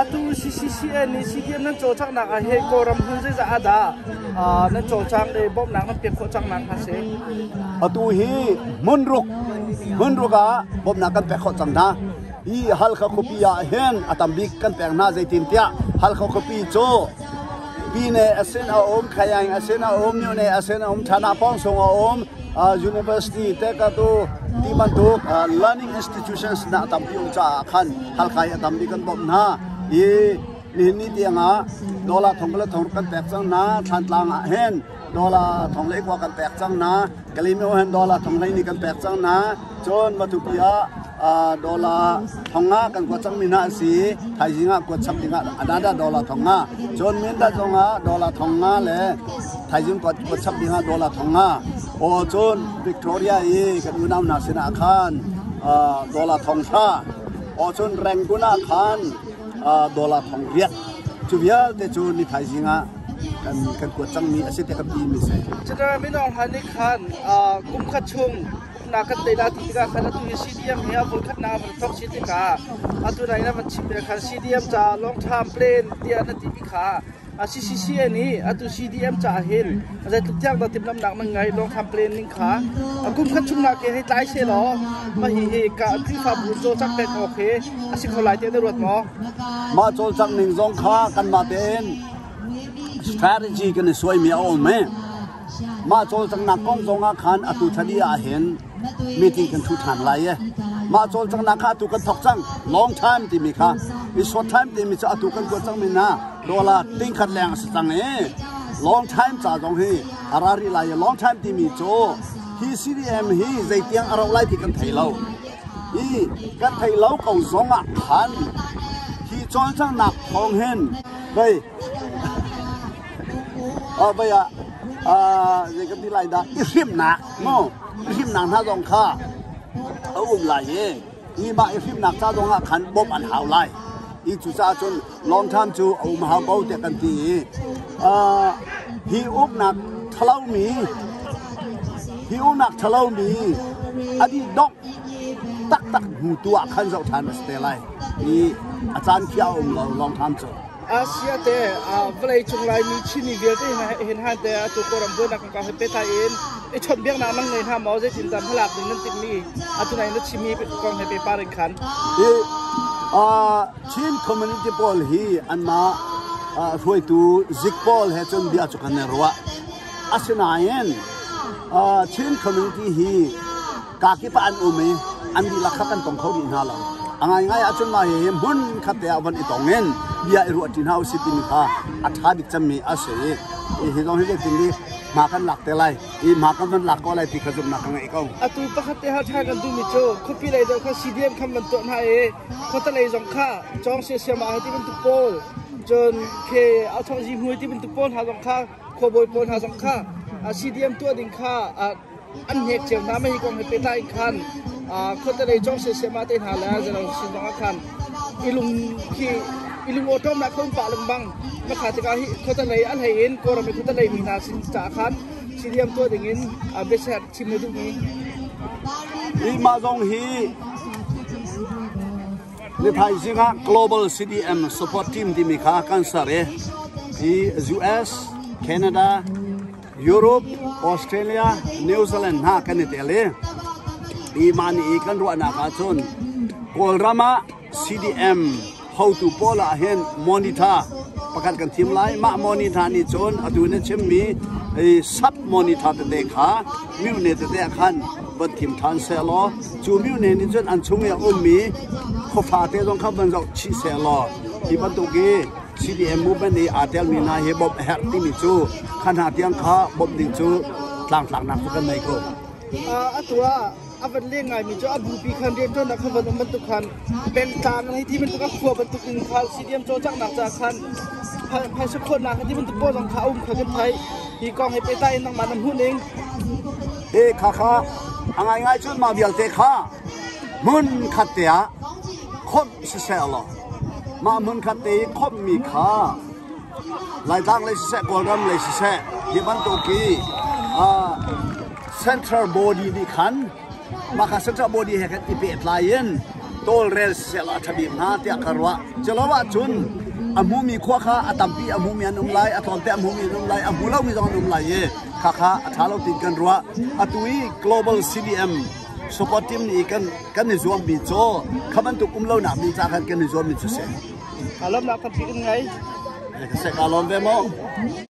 Atu CCCN nih CDM nan cawlcanghnak ah hin Kawlram hmun zeizah ah dah nan cawlcang le bawmhnak nan pek khawh cangnak hna si? Atu hi hmunruk hmunruk ah bawmhnak kan pek khawh cang hna. Hi Halkha khuapi ah hin a tam bik kan pek hna zeitintiah Halkha khuapi cu Pine a sin a um, Khayaing a sin a um, Myone a sin a um, Thana pawng sung a um, university te ka tu ti bantuk learning institutions na tampi um caah khan Halkha hi a tam bik kan bawmh hna. I nihin ni tiang ah dollar thong le thong kan pek cang hna. Thlantlang ah hin dollar thong le kua kan pek cang hna. Kalymyo hin dollar thong hlei ni kan pek cang hna. Cun Matupi ah dollar thong nga kan kuat cangmi hna a si. Thaizing ah kuat chap ding ah another dollar thong nga. Cun Mindat zong ah dollar thong nga le thaizing kuat kuat chap ding ah dollar thong nga. Aw cun Victoria i kan unau hna sinah khan dollar thong hra. Aw cun Rangoon ah khan dollar thong riat. Cu vialte cu ni thaizing ah kan kan kuat cangmi a si te kan ti mi si. General Minong Han nih khan kum khat chung uknak kan tei la ti tikah khan atu hi CDM hi a voikhatnak a van thawk si tikah atu nai na van chim mi khan CDM ca long term plan tiah na ti mi kha CCCA nih atu CDM ca hin zeitluk tiang dah timhlamhnak nan ngei long term plan ning kha kum khat chung nak ke hei tlai se law mah hi hi ka Khrihfabu cawlcangh pek awk hi a si kho lai tiah na ruat maw? Mah cawlcangh ning zong kha kanmah tein strategy kan i suaimi a um i mah cawlcanghnak kong zong ah khan atu thadi ah hin meeting kan thu ṭhan lai i mah cawlcanghnak kha atu kan thawk cang. Long time timi kha i short time timi cu atu kan tuah cangmi hna dollar ting khat leng a si cang i long time ca zong hi a ra rih lai i long time timi cu hi CDM hi zeitiang a rauh lai ti kan thei lo i kan thei lo ko zong ah khan hi cawlcanghnak thawng hin vei vei ah zei kan ti lai dah i hrimhnak mu i hrimhnak hna zong kha a um lai i hi mah i hrimhnak ca zong ah khan bawmh an hau lai i cucaah cun long time cu a um hau ko tiah kan ti i hi uknak ṭhalomi hi uknak ṭhalomi a dih dongh taktak hnu tu ah khan zoh ṭhan a si te lai i a caan khi a um lo long time cu. Asia te vawlei cung Laimi Chinmi vialte hin han te atu Kawlram buainak kongkau he pehtlai in i chawnhbiaknak nang ngei hna maw? Zeitin dah hmalak ding nan timhmi atu nai na chimmi kong he pehpar in khan? Hi Chin community pawl hi anmah hruaitu zik pawl he cun bia cu kan i ruah. Asinain Chin community hi kakip ah an um i an dihlak kha kan tong kho dih hna lo. A ngaingai ahcun mah hihi hmun khat te ah von i tong in bia i ruah ṭi hna usih timi kha a ṭha bik cemmi a si i hi zong hi zeitin di hma kan lak te lai i hma kan van lak ko lai ti kha zumhnak ka ngei ko. Atu pakhat te hal ṭha kan duhmi cu khuapi lei deuh kha CDM kham van tuah hna i khuate lei zong kha cawng siasiam ah ti bantuk pawl cun khe authawng zihmui ti bantuk pawl hna zong kha khuabawi pawl hna zong kha CDM tuah ding kha an hnek cio hna. Mah hi kong he pehtlai in khan khuate lei cawng siasiam ah te hna le zero sin zong ah khan ilung khi ilung awṭawmnak kha um pah lengmang. Mah kha tikah hi khuate lei a hlei in Kawlram i khuate lei mi hna sin caah khan CDM tuah ding in biaceih chim na duhmi? Hi mah zong hi nithaizing ah Global CDM Support Team timi kha kan ser i hi US, Canada, Europe, Australia, New Zealand hna kan i tel i hi mah nih i kan ruahnak ahcun Kawlram ah CDM hotu pawl ah hin monitor pakhat kan thim lai. Mah monitor nih cun atu na chimmi sub monitor tete kha myone tete ah khan van thim ṭhan sehlaw cu myone nih cun an chung i a ummi khuafa te zong kha van zoh chih sehlaw hi bantuk i CDM movement i aa telmi hna hi bawmh a herh timi cu kha hna tiang kha bawmh ding cu tlangtlaknak cu kan nei ko. Atu ah a van leng ngaimi cu a bupi khan rianṭuannak khan van um bantuk khan pengtlang hei ti bantuk a khua bantuk in khan CDM cawlcanghnak caah khan phaisa khawhnak ti bantuk pawl zong kha a um kha kan theih. Hi kong he pehtlai in nangmah na hmuh ning? Hi kha kha a ngaingai cun mah vialte kha hmun khat te ah khawmh siseh law mah hmun khat te i khawmhmi kha Laitlang lei siseh Kawlram lei siseh hi bantuk i central body nih khan mah kha central body he khan i pehtlai in tawlrel siseh law a ṭha bik hnga tiah ka ruah. Culo ahcun a hmumi khua kha a tampi a hmumi an um lai, a tlawmte a hmumi an um lai, a hmu lomi zong an um lai i khakha a ṭha lo tiin kan ruah. Atu i Global CDM support team nih kan kan i zuammi cu kha bantuk um lonak ding ca khan kan i zuammi cu si. Kaa lawmnak tampi kan ngei. Ka seh kaa lawm ve mu.